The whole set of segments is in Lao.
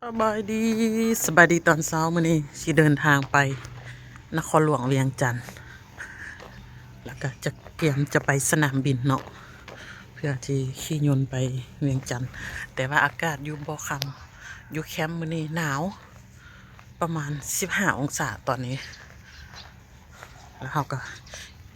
ສະບາຍດີ ສະບາຍດີຕອນເຊົ້າ. ມື້ນີ້ຊິເດີນທາງໄປນະຄອນຫຼວງວຽງຈັນ ແລ້ວກໍຈະກຽມຈະໄປສະໜາມບິນເນາະ ເພື່ອທີ່ຂີ່ຍົນໄປວຽງຈັນ. ແຕ່ວ່າອາກາດຢູ່ບໍ່ຄຳ ຢູ່ແຄມມື້ນີ້ໜາວ ປະມານສິບຫ້າອົງສາຕອນນີ້. ແລ້ວເຮົາກໍ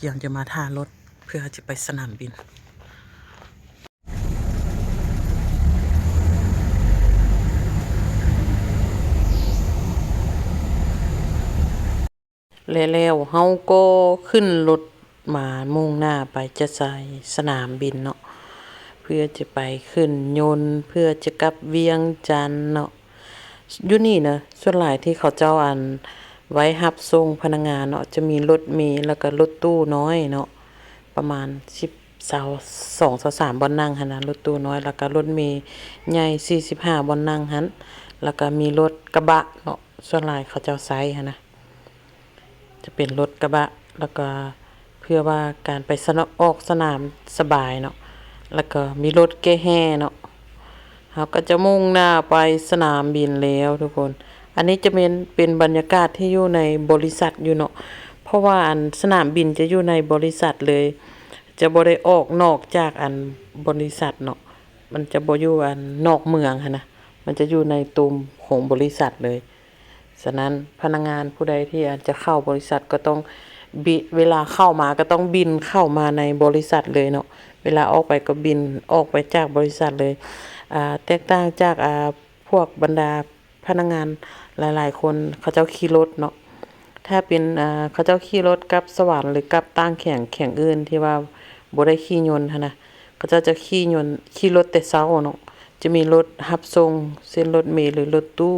ກຽມຈະມາຖ້າລົດ ເພື່ອຈະໄປສະໜາມບິນ. ແລະແລ້ວເຮົາກໍຂຶ້ນລົດມາມຸ່ງໜ້າໄປຈະໃສ່ສະໜາມບິນເນາະ ເພື່ອຈະໄປຂຶ້ນຍົນ ເພື່ອຈະກັບວຽງຈັນເນາະ. ຢູ່ນີ້ນະ ສ່ວນຫຼາຍທີ່ເຂົາເຈົ້າ ອັນ ໄວ້ຮັບສົ່ງພະນັກງານເນາະ ຈະມີລົດເມ ແລ້ວກໍລົດຕູ້ນ້ອຍເນາະ ປະມານສິບ ຊາວສອງ ຊາວສາມບ່ອນນັ່ງຫັ້ນນະ ລົດຕູ້ນ້ອຍ ແລ້ວກໍລົດເມໃຫຍ່ສີ່ສິບຫ້າບ່ອນນັ່ງຫັ້ນ ແລ້ວກໍມີລົດກະບະເນາະ ສ່ວນຫຼາຍເຂົາເຈົ້າໃຊ້ຫັ້ນນະ ຈະເປັນລົດກະບະ ແລ້ວກໍເພື່ອວ່າການໄປສະໜອກ ອອກສະໜາມສະບາຍເນາະ ແລ້ວກໍມີລົດແກ່ແຮ່ເນາະ. ເຮົາກໍຈະມຸ່ງໜ້າໄປສະໜາມບິນແລ້ວທຸກຄົນ. ອັນນີ້ຈະເປັນ ເປັນບັນຍາກາດທີ່ຢູ່ໃນບໍລິສັດຢູ່ເນາະ ເພາະວ່າ ອັນ ສະໜາມບິນຈະຢູ່ໃນບໍລິສັດເລີຍ ຈະບໍ່ໄດ້ອອກນອກຈາກ ອັນ ບໍລິສັດເນາະ ມັນຈະບໍ່ຢູ່ ອັນ ນອກເມືອງຫັ້ນນະ ມັນຈະຢູ່ໃນຕົວຂອງບໍລິສັດເລີຍ. ສະນັ້ນ ພະນັກງານຜູ້ໃດທີ່ອາດຈະເຂົ້າບໍລິສັດກໍຕ້ອງບິ ເວລາເຂົ້າມາກໍຕ້ອງບິນເຂົ້າມາໃນບໍລິສັດເລີຍເນາະ ເວລາອອກໄປກໍບິນອອກໄປຈາກບໍລິສັດເລີຍ. ອາ ແຕກຕ່າງຈາກ ອາ ພວກບັນດາພະນັກງານຫຼາຍໆຄົນ ເຂົາເຈົ້າຂີ່ລົດເນາະ. ຖ້າເປັນ ອາ ເຂົາເຈົ້າຂີ່ລົດກັບສະຫວັນ ຫຼື ກັບຕ່າງແຂວງ ແຂວງອື່ນທີ່ວ່າບໍ່ໄດ້ຂີ່ຍົນຫັ້ນນະ ເຂົາເຈົ້າຈະຂີ່ຍົນ ຂີ່ລົດແຕ່ເຊົ້າເນາະ ຈະມີລົດຮັບສົ່ງ ເຊັ່ນລົດເມ ຫຼື ລົດຕູ້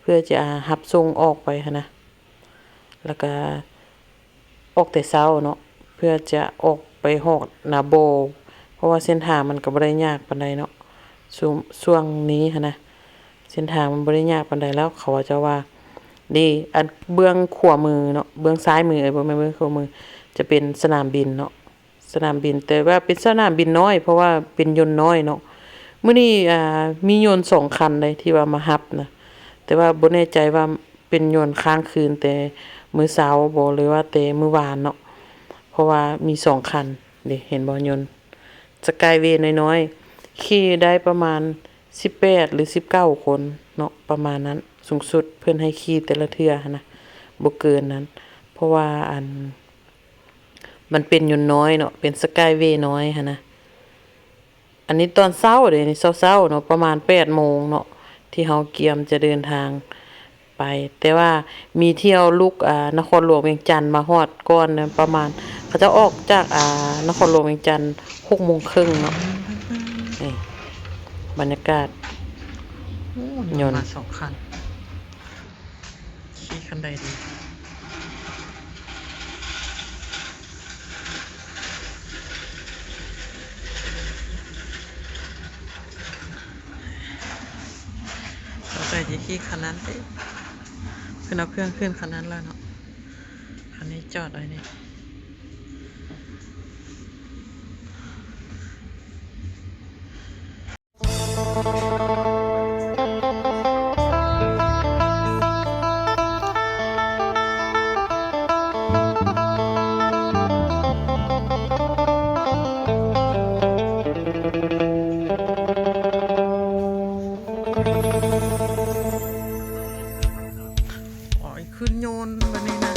ເພື່ອຈະຮັບສົ່ງອອກໄປຫັ້ນນະ ແລ້ວກະອອກແຕ່ເຊົ້າເນາະ ເພື່ອຈະອອກໄປຮອດນາໂບ ເພາະວ່າເສັ້ນທາງມັນກໍບໍ່ໄດ້ຍາກປານໃດເນາະ ຊ່ວງ ຊ່ວງນີ້ຫັ້ນນະ ເສັ້ນທາງມັນບໍ່ໄດ້ຍາກປານໃດ. ແລ້ວເຂົາເຈົ້າວ່າ ນີ້ ອັນເບື້ອງຂວາມືເນາະ ເບື້ອງຊ້າຍມື ເອີ ບໍ່ແມ່ນເບື້ອງຂວາມື ຈະເປັນສະໜາມບິນເນາະ ສະໜາມບິນ ແຕ່ວ່າເປັນສະໜາມບິນນ້ອຍ ເພາະວ່າເປັນຍົນນ້ອຍເນາະ. ມື້ນີ້ ອາ ມີຍົນສອງຄັນໃດທີ່ວ່າມາຮັບນະ ແຕ່ວ່າບໍ່ແນ່ໃຈວ່າເປັນຍົນຄ້າງຄືນແຕ່ມື້ເຊົ້າບໍ ຫຼືວ່າແຕ່ມື້ວານເນາະ ເພາະວ່າມີສອງຄັນເດ້ ເຫັນບໍ່ ຍົນສະກາຍເວນ້ອຍໆ ຂີ່ໄດ້ປະມານສິບແປດ ຫຼື ສິບເກົ້າຄົນເນາະ ປະມານນັ້ນ ສູງສຸດເພິ່ນໃຫ້ຂີ່ແຕ່ລະເທື່ອຫັ້ນນະ ບໍ່ເກີນນັ້ນ ເພາະວ່າ ອັນ ມັນເປັນຍົນນ້ອຍເນາະ ເປັນສະກາຍເວນ້ອຍຫັ້ນນະ. ອັນນີ້ຕອນເຊົ້າເດ້ ນີ້ເຊົ້າໆເນາະ ປະມານແປດໂມງເນາະ ທີ່ເຮົາກຽມຈະເດີນທາງໄປ ແຕ່ວ່າມີຖ້ຽວລຸກ ອາ ນະຄອນຫຼວງວຽງຈັນມາຮອດກ່ອນນະ ປະມານ ເຂົາເຈົ້າອອກຈາກ ອາ ນະຄອນຫຼວງວຽງຈັນຫົກໂມງເຄິ່ງເນາະ. ນີ້ບັນຍາກາດ ໂອ້ ຍົນ ຍົນມາສອງຄັນ. ຂີ່ຄັນໃດດີ? ສົງໄສຈະຂີ່ຄັນນັ້ນຕິ ເພິ່ນເອົາເຄື່ອງຂຶ້ນຄັນນັ້ນແລ້ວເນາະ. ຄັນນີ້ຈອດໄວ້ນີ້. ໂອ້ຍ ຂຶ້ນຍົນບາດນີ້ນະ.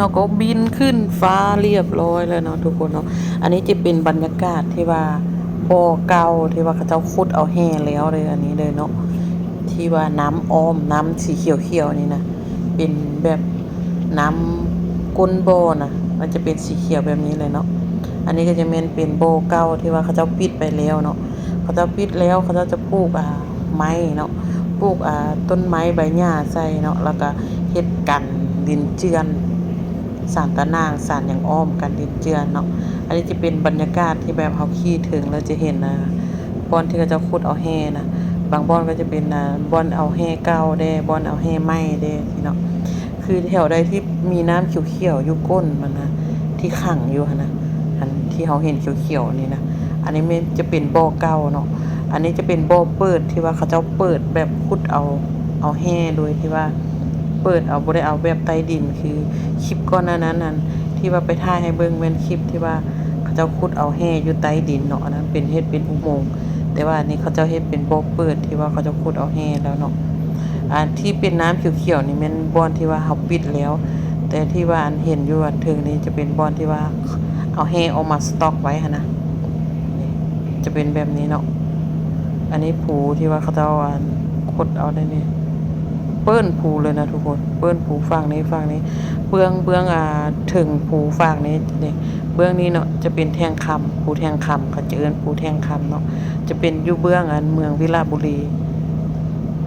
ເຮົາກໍບິນຂຶ້ນຟ້າລຽບຮ້ອຍແລ້ວເນາະທຸກຄົນເນາະ. ອັນນີ້ຈະເປັນບັນຍາກາດທີ່ວ່າບໍ່ເກົ່າ ທີ່ວ່າເຂົາເຈົ້າຂຸດເອົາແຮ່ແລ້ວເດີ ອັນນີ້ເດີເນາະ ທີ່ວ່ານ້ຳອ້ອມ ນ້ຳສີຂຽວໆນີ້ນະ ເປັນແບບນ້ຳກົ້ນບໍ່ນະ ມັນຈະເປັນສີຂຽວແບບນີ້ເລີຍເນາະ. ອັນນີ້ກໍຈະແມ່ນເປັນບໍ່ເກົ່າທີ່ວ່າເຂົາເຈົ້າປິດໄປແລ້ວເນາະ. ເຂົາເຈົ້າປິດແລ້ວ ເຂົາເຈົ້າຈະປູກ ອ່າ ໄມ້ເນາະ ປູກ ອ່າ ຕົ້ນໄມ້ໃບຫຍ້າໃສ່ເນາະ ແລ້ວກະເຮັດກັນດິນເຈື່ອນ ສານຕະໜ່າງ ສານຫຍັງອ້ອມກັນດິນເຈື່ອນເນາະ. ອັນນີ້ຈະເປັນບັນຍາກາດທີ່ແບບເຮົາຂີ່ເທິງແລ້ວຈະເຫັນ ອ່າ ບ່ອນທີ່ເຂົາເຈົ້າຂຸດເອົາແຮ່ນະ ບາງບ່ອນກໍຈະເປັນ ອ່າ ບ່ອນເອົາແຮ່ເກົ່າແດ່ ບ່ອນເອົາແຮ່ໃໝ່ແດ່ຊີ້ເນາະ. ຄືແຖວໃດທີ່ມີນ້ຳຂຽວໆຢູ່ກົ້ນມັນນະ ທີ່ຂັງຢູ່ຫັ້ນນະ ອັນທີ່ເຮົາເຫັນຂຽວໆນີ້ນະ ອັນນີ້ແມ່ນຈະເປັນບໍ່ເກົ່າເນາະ. ອັນນີ້ຈະເປັນບໍ່ເປີດ ທີ່ວ່າເຂົາເຈົ້າເປີດແບບຂຸດເອົາ ເອົາແຮ່ໂດຍທີ່ວ່າເປີດເອົາ ບໍ່ໄດ້ເອົາແບບໃຕ້ດິນ ຄືຄລິບກ່ອນໜ້ານັ້ນຫັ້ນ ທີ່ວ່າໄປຖ່າຍໃຫ້ເບິ່ງ ແມ່ນຄລິບທີ່ວ່າເຂົາເຈົ້າຂຸດເອົາແຮ່ຢູ່ໃຕ້ດິນເນາະ ອັນນັ້ນເປັນ ເຮັດເປັນອຸໂມງ. ແຕ່ວ່າອັນນີ້ເຂົາເຈົ້າເຮັດເປັນບໍ່ເປີດ ທີ່ວ່າເຂົາເຈົ້າຂຸດເອົາແຮ່ແລ້ວເນາະ. ອັນທີ່ເປັນນ້ຳຂຽວໆນີ້ແມ່ນບ່ອນທີ່ວ່າເຮົາປິດແລ້ວ ແຕ່ທີ່ວ່າອັນເຫັນຢູ່ອັນເທິງນີ້ຈະເປັນບ່ອນທີ່ວ່າເອົາແຮ່ອອກມາສະຕັອກໄວ້ຫັ້ນນະ ຈະເປັນແບບນີ້ເນາະ. ອັນນີ້ພູທີ່ວ່າເຂົາເຈົ້າອັນຂຸດເອົາໄດ້ນີ້ ເປີ້ນພູເລີຍນະທຸກຄົນ ເປີ້ນພູຝັ່ງນີ້ ຝັ່ງນີ້ ເບື້ອງ ເບື້ອງ ອ່າ ເທິງພູຝັ່ງນີ້ນີ້ ເບື້ອງນີ້ເນາະ ຈະເປັນແທ່ງຄຳ ພູແທ່ງຄຳ ເຂົາຈະເອີ້ນພູແທ່ງຄຳເນາະ ຈະເປັນຢູ່ເບື້ອງອັນເມືອງວິລະບູລີ.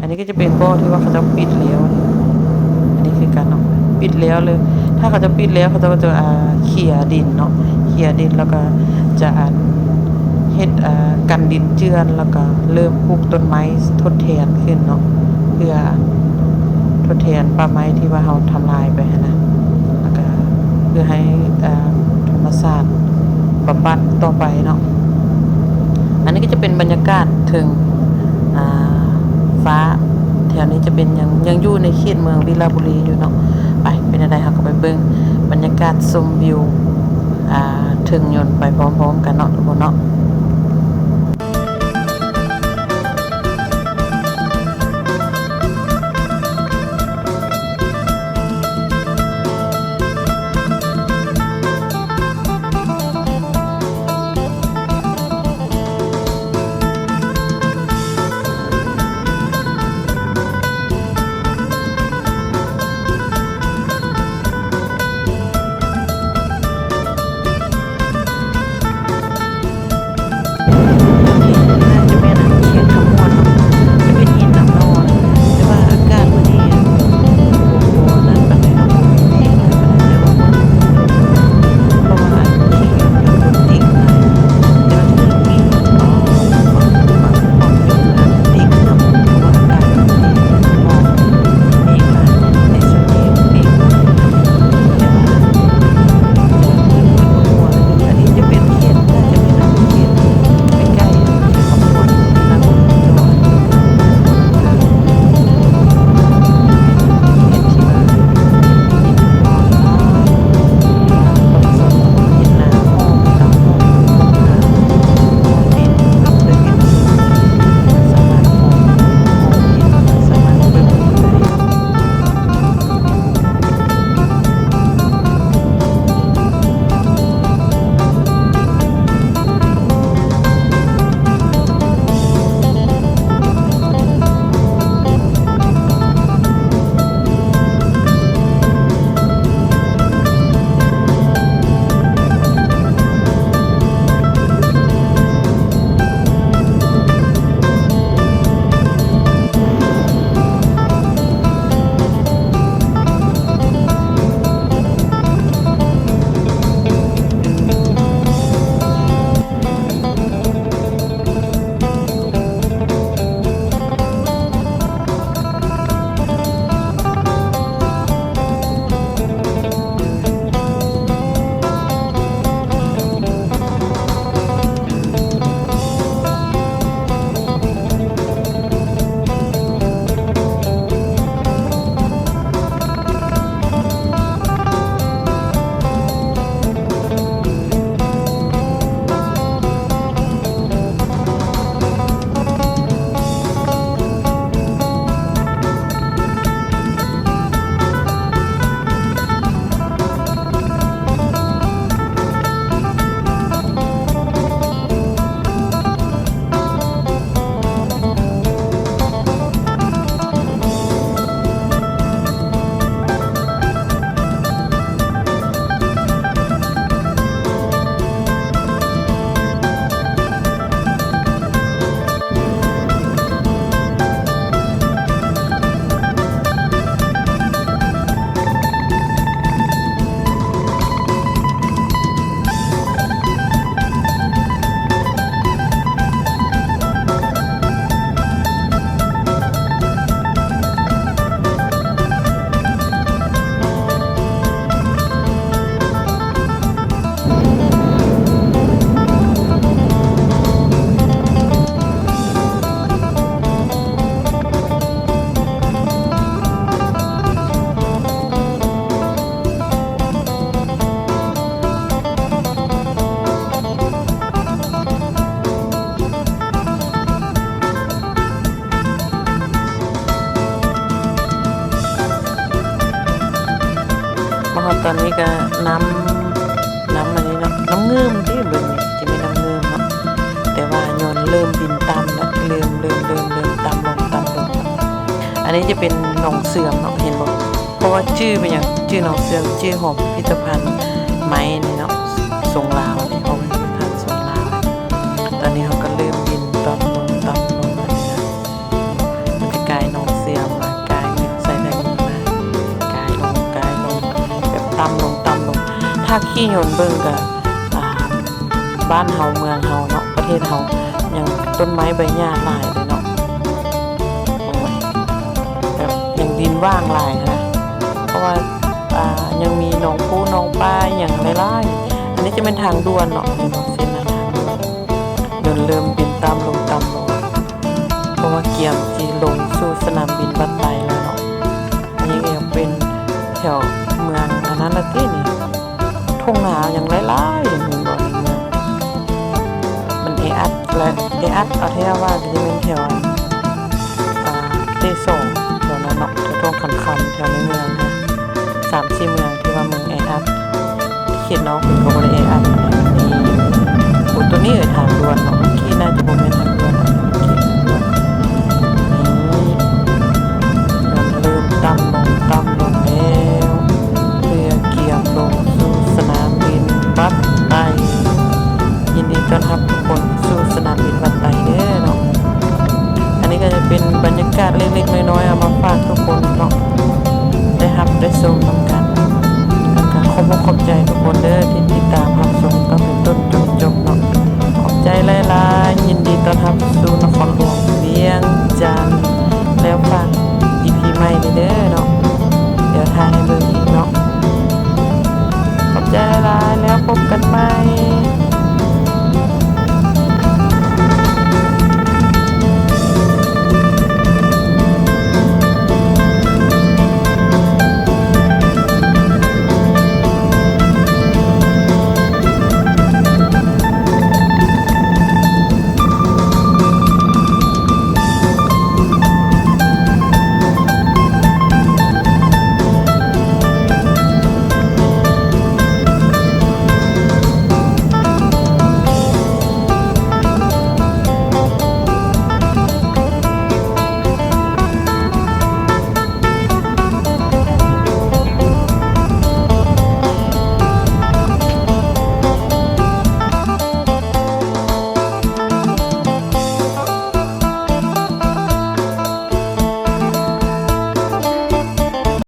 ອັນນີ້ກໍຈະເປັນບໍ່ທີ່ວ່າເຂົາເຈົ້າປິດແລ້ວ ອັນນີ້ຄືກັນເນາະ ປິດແລ້ວເລີຍ. ຖ້າເຂົາເຈົ້າປິດແລ້ວ ເຂົາເຈົ້າກໍຈະ ອ່າ ເຂຍດິນເນາະ ເຂຍດິນ ແລ້ວກໍຈະ ອັນ ເຮັດ ອ່າ ກັນດິນເຈື່ອນ ແລ້ວກໍເລີ່ມປູກຕົ້ນໄມ້ທົດແທນຂຶ້ນເນາະ ເພື່ອ ອັນ ທົດແທນປ່າໄມ້ທີ່ວ່າເຮົາທຳລາຍໄປຫັ້ນນະ ແລ້ວກໍເພື່ອໃຫ້ ອ່າ ທຳມະຊາດບຳບັດຕໍ່ໄປເນາະ. ອັນນີ້ກໍຈະເປັນບັນຍາກາດເທິງ ອ່າ ຟ້າ ແຖວນີ້ຈະເປັນ ຍັງ ຍັງຢູ່ໃນເຂດເມືອງວິລະບູລີຢູ່ເນາະ. ໄປ ເປັນແນວໃດ ເຮົາກໍໄປເບິ່ງບັນຍາກາດຊົມວິວ ອ່າ ເທິງຍົນໄປພ້ອມໆກັນເນາະທຸກຄົນເນາະ. ນ້ຳ ນ້ຳອັນນີ້ເນາະ ນ້ຳງື່ມຕິ ເບິ່ງນີ້ຊິແມ່ນນ້ຳງື່ມເນາະ ແຕ່ວ່າຍ້ອນເລີ່ມບິນຕ່ຳລະ ເລີ່ມ ເລີ່ມ ເລີ່ມ ເລີ່ມຕ່ຳລົງ ຕ່ຳລົງ. ອັນນີ້ຈະເປັນໜອງເສື່ອມເນາະ ເຫັນບໍ່? ເພາະວ່າຈື່ເປັນຫຍັງ? ຈື່ໜອງເສື່ອມ ຈື່ຫໍພິພິທະພັນໄມ້ນີ້ເນາະ ຊົງລາວນີ້ ຫໍພິພິທະພັນຊົງລາວ. ຕອນນີ້ເຮົາກໍເລີ່ມບິນຕ່ຳລົງ ຕ່ຳລົງ ອັນນີ້ນະ ມັນຈະກາຍໜອງເສື່ອມມາ ກາຍມາໃສ່ໄດ້ນີ້ມາ ກາຍລົງ ກາຍລົງ ແບບຕ່ຳລົງ ຕ່ຳລົງ. ຖ້າຂີ່ຍົນເບິ່ງກໍ ອ່າ ບ້ານເຮົາ ເມືອງເຮົາເນາະ ປະເທດເຮົາ ຍັງຕົ້ນໄມ້ໃບຫຍ້າຫຼາຍເລີຍເນາະ ໂອ້ຍ ແບບຍັງດິນຫວ່າງຫຼາຍນະ ເພາະວ່າ ອ່າ ຍັງມີໜອງພູໜອງປາອີ່ຫຍັງຫຼາຍໆ. ອັນນີ້ຈະແມ່ນທາງດ່ວນເນາະ ເຫັນບໍ່? ເສັ້ນທາງດ່ວນ ຍົນເລີ່ມບິນຕ່ຳລົງ ຕ່ຳລົງ ເພາະວ່າກຽມຊິລົງສູ່ສະໜາມບິນວັດໄຕແລ້ວເນາະ. ອັນນີ້ກໍຍັງເປັນແຖວເມືອງອັນນັ້ນລະຕິນີ້ ທົ່ງນາຍັງຫຼາຍໆ ເຫັນບໍ່? ໃນເມືອງມັນແອອັດ ແລະ ແອອັດເອົາແທ້ວ່າ ກໍຈະແມ່ນແຖວ ອ່າ ເຕສອງ ແຖວນັ້ນເນາະ ແຖວທົ່ງຂັນຄຳ ແຖວໃນເມືອງຫັ້ນ ສາມສີ່ເມືອງທີ່ວ່າເມືອງແອອັດ. ເຂດນອກເພິ່ນກໍບໍ່ໄດ້ແອອັດປານໃດ. ໂອ້ ໂຕນີ້ເອີຍ ທາງດ່ວນເນາະ ເມື່ອກີ້ໜ້າຈະບໍ່ແມ່ນທາງດ່ວນເນາະ ເຂດທາງດ່ວນ. ນີ້ ເລີ່ມຕ່ຳລົງ ຕ່ຳລົງແລ້ວ ເພື່ອກຽມລົງສູ່ສະໜາມບິນວັດໄຕ. ຍິນດີຕ້ອນຮັບທຸກຄົນສູ່ສະໜາມບິນວັດໄຕເດີເນາະ. ອັນນີ້ກໍຈະເປັນບັນຍາກາດເລັກໆນ້ອຍໆ ເອົາມາຝາກທຸກຄົນເນາະ ໄດ້ຮັບໄດ້ຊົມນຳກັນ. ແລ້ວກໍຂອບອົກຂອບໃຈທຸກຄົນເດີ ທີ່ຕິດຕາມຮັບຊົມຕັ້ງແຕ່ຕົ້ນຈົນຈົບເນາະ. ຂອບໃຈຫຼາຍໆ. ຍິນດີຕ້ອນຮັບສູ່ນະຄອນຫຼວງວຽງຈັນ ແລ້ວຝາກອີພີໃໝ່ເດີເນາະ ດຽວຖ່າຍໃຫ້ເບິ່ງອີກເນາະ. ຂອບໃຈຫຼາຍໆ ແລ້ວພົບກັນໃໝ່.